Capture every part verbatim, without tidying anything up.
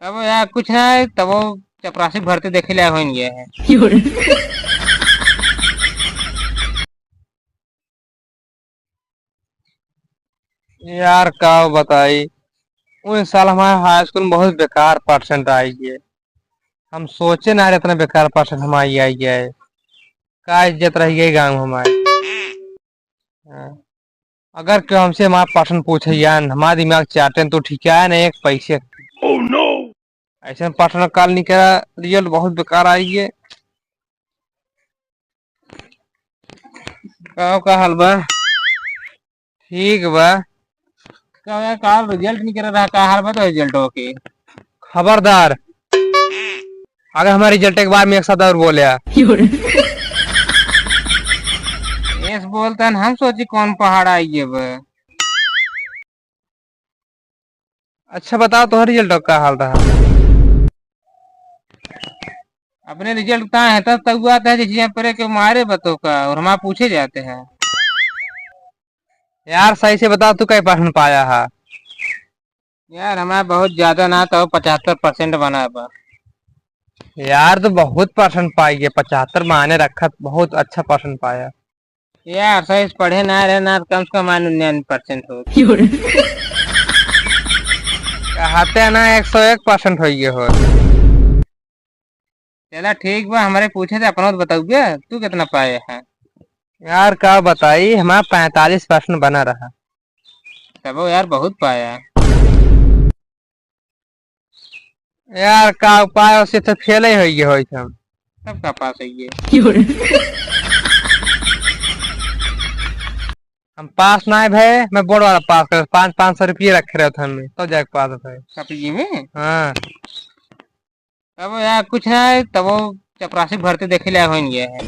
तब यार कुछ ना है, तब वो चपरासी भर्ती देखे ले होइन गया है। यार का बताई, उन साल हमारे हाई स्कूल में बहुत बेकार परसेंट आई है। हम सोचे ना रहे इतना बेकार परसेंट हमारी आई है। का इज्जत रह गई गाँव हमारे। हाँ। अगर क्यों हमसे हमारा परसेंट पूछे यार, हमारा दिमाग चाटे तो ठीक है ना एक पैसे। ऐसे परसेंट काल निकला, रिजल्ट बहुत बेकार आई है। का, का हाल बा? ठीक बा। का यार, काल रिजल्ट निकल रहा, का हाल बा तो रिजल्ट के? खबरदार, अगर हमारे रिजल्ट के बारे में एक शब्द और बोले। ऐस बोलता है, हम सोची कौन पहाड़ आई है बे। अच्छा बताओ, तोहर रिजल्ट का हाल रहा? अपने रिजल्ट का है तब तक हुआ था, जिस पर के मारे बतो का और हमारे पूछे जाते हैं। यार सही से बता, तू कई परसेंट पाया है? यार हमारा बहुत ज्यादा ना तो पचहत्तर परसेंट बना बा। यार तो बहुत परसेंट पाई है, पचहत्तर माने रखत, बहुत अच्छा परसेंट पाया। यार सही से पढ़े ना रहे ना, कम से कम निन्यानवे परसेंट हो। कहते हैं ना, एक सौ एक परसेंट हो गए हो। चला ठीक बा, हमारे पूछे थे अपना तो बताउबे, तू कितना पाए है? यार का बताई, हमारा पैंतालीस परसेंट बना रहा। तब यार बहुत पाया। यार का उपाय, उसे तो फेल ही होइए होई हम। तब का पास होइए? हम पास ना भए, मैं बोर्ड वाला पास कर, पाँच, पाँच सौ रुपये रखे रहे थे हमें, तो जाके पास भए। सपलिये में? हाँ। अब यार कुछ ना है, तब वो चपरासी भर्ती देखे ले होइन गया है।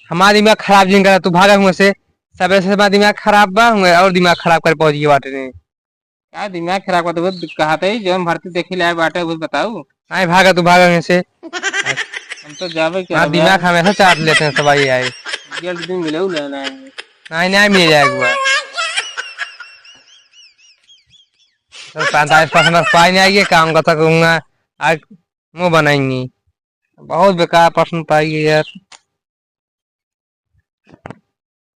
हमारा दिमाग खराब जिन करा, तू भागा हुआ से। सबे से हमारा दिमाग खराब बा, हुआ और दिमाग खराब कर पहुंच गया बाटे ने। का दिमाग खराब कर, वो कहते ही जौन भर्ती देखे ले आए बाटे, वो बताऊ। नहीं भागा, तू भागा हुआ से। हम तो जावे के हाँ, हमें दिमाग हमेशा चाट लेते हैं सब, आई, आई। रिजल्ट दिन मिले उ लेना है। नहीं, नहीं मिल जाएगा। तो पैंतालीस परसेंट पाई नहीं आइए, काम का तक कहूँगा, आज मुँह बनाएंगे। बहुत बेकार परसेंट पाई है यार।